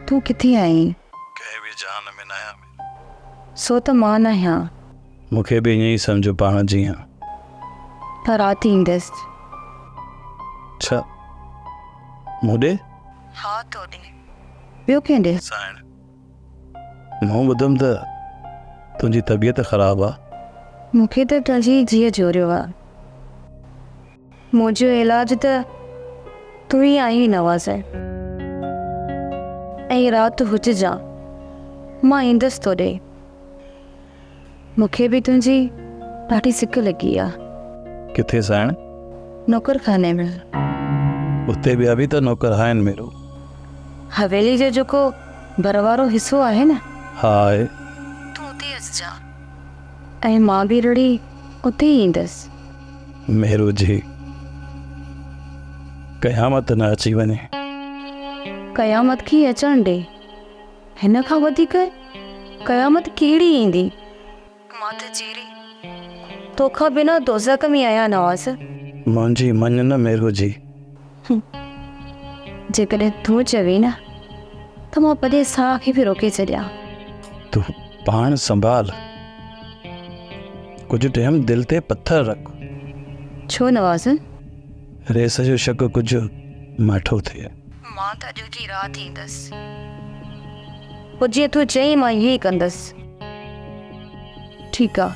تون ڪٿي آهين؟ ڪنهن به جهان ۾ ناهيان ميرو. سو ته مان ناهيان. مون کي به ائين ئي سمجهه پاڻ جيئن. مان رات ايندس. ڇا؟ مون ڏي؟ ها تو ڏي. ٻيو ڪنهن ڏي؟ سائڻ! مون ٻڌم ته تنهنجي طبيعت خراب آ. مون کي ته تنهنجي جيء جهوريو آ. منهنجو علاج ته تون ئي آهين نواز. ۽ رات هججان مان ايندس تو ڏي. مون کي به تنهنجي ڏاڍي سڪ لڳي آ. ڪٿي سائڻ؟ نوڪر خاني ۾. اتي ٻيا به ته نوڪر آهن ميرو. حويلي جو جيڪو ڀر وارو حصو آهي نه. ها آهي. تون اتي اچجان ۽ مان به رڙي اتي ئي ايندس. ميرو جي قيامت نه اچي وڃي. قيامت کي اچڻ ڏي. هن کان وڌيڪ قيامت ڪهڙي ايندي؟ مان ته جيئري توکان بنا دوزخ ۾ آهيان نواز. منهنجي مڃ نه ميرو جي. جيڪڏهن تون چوين نه ته مان پنهنجي ساهه کي به روڪي ڇڏيان. تون پاڻ سنڀال. ڪجهه ٽيم دل تي پٿر رک. ڇو نواز؟ ريس جو شڪ ڪجهه ماٺو ٿئي. مان ته اڄوڪي رات ايندس. پوء جيئن تون چئين مان ائين ئي ڪندس. ٺيڪ آ.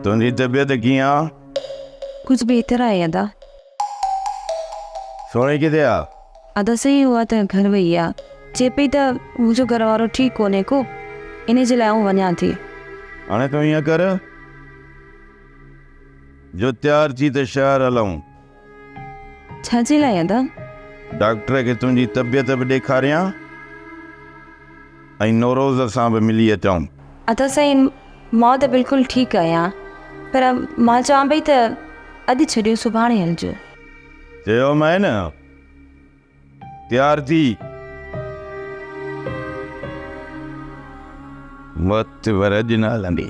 تنهنجي طبيعت ڪيئن آ؟ ڪجهه بهتر آهي ادا. سهڻي ڪٿي آ؟ ادا سائين اها ته گهر وئي آ. چئي پئي ته منهنجو گهر وارو ٺيڪ ڪونهي ڪو انهي جي لاء آئون وڃان ٿي. هاڻي تون ائين ڪر جو تيار ٿي ته شهر هلون. ڇا جي لاء ادا؟ ڊاڪٽر کي تنهنجي طبيعت به ڏيکاريان ۽ نوروز سان به ملي اچون. ادا سائين مان ته بلڪل ٺيڪ آهيان پر مان چوان پئي ته اڄ ڇڏيو سڀاڻي هلجو. چيومانء نه تيار ٿي. وقت پر اڄ نه هلندي.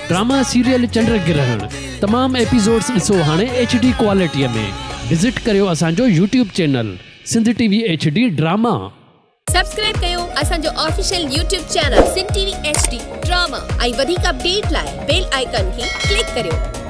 ڊراما سيريل چنڊ گرهڻ تمام ايپيسوڊس ڏسو هاڻي ايڇ ڊي ڪوالٽي ۾ وزٽ ڪريو اسان جو YouTube channel Sindh T V H D drama. Subscribe ڪيو اسان جو official YouTube channel Sindh T V H D drama ۽ وڌيڪ اپڊيٽ لاء بيل آئيڪان کي ڪلڪ ڪريو.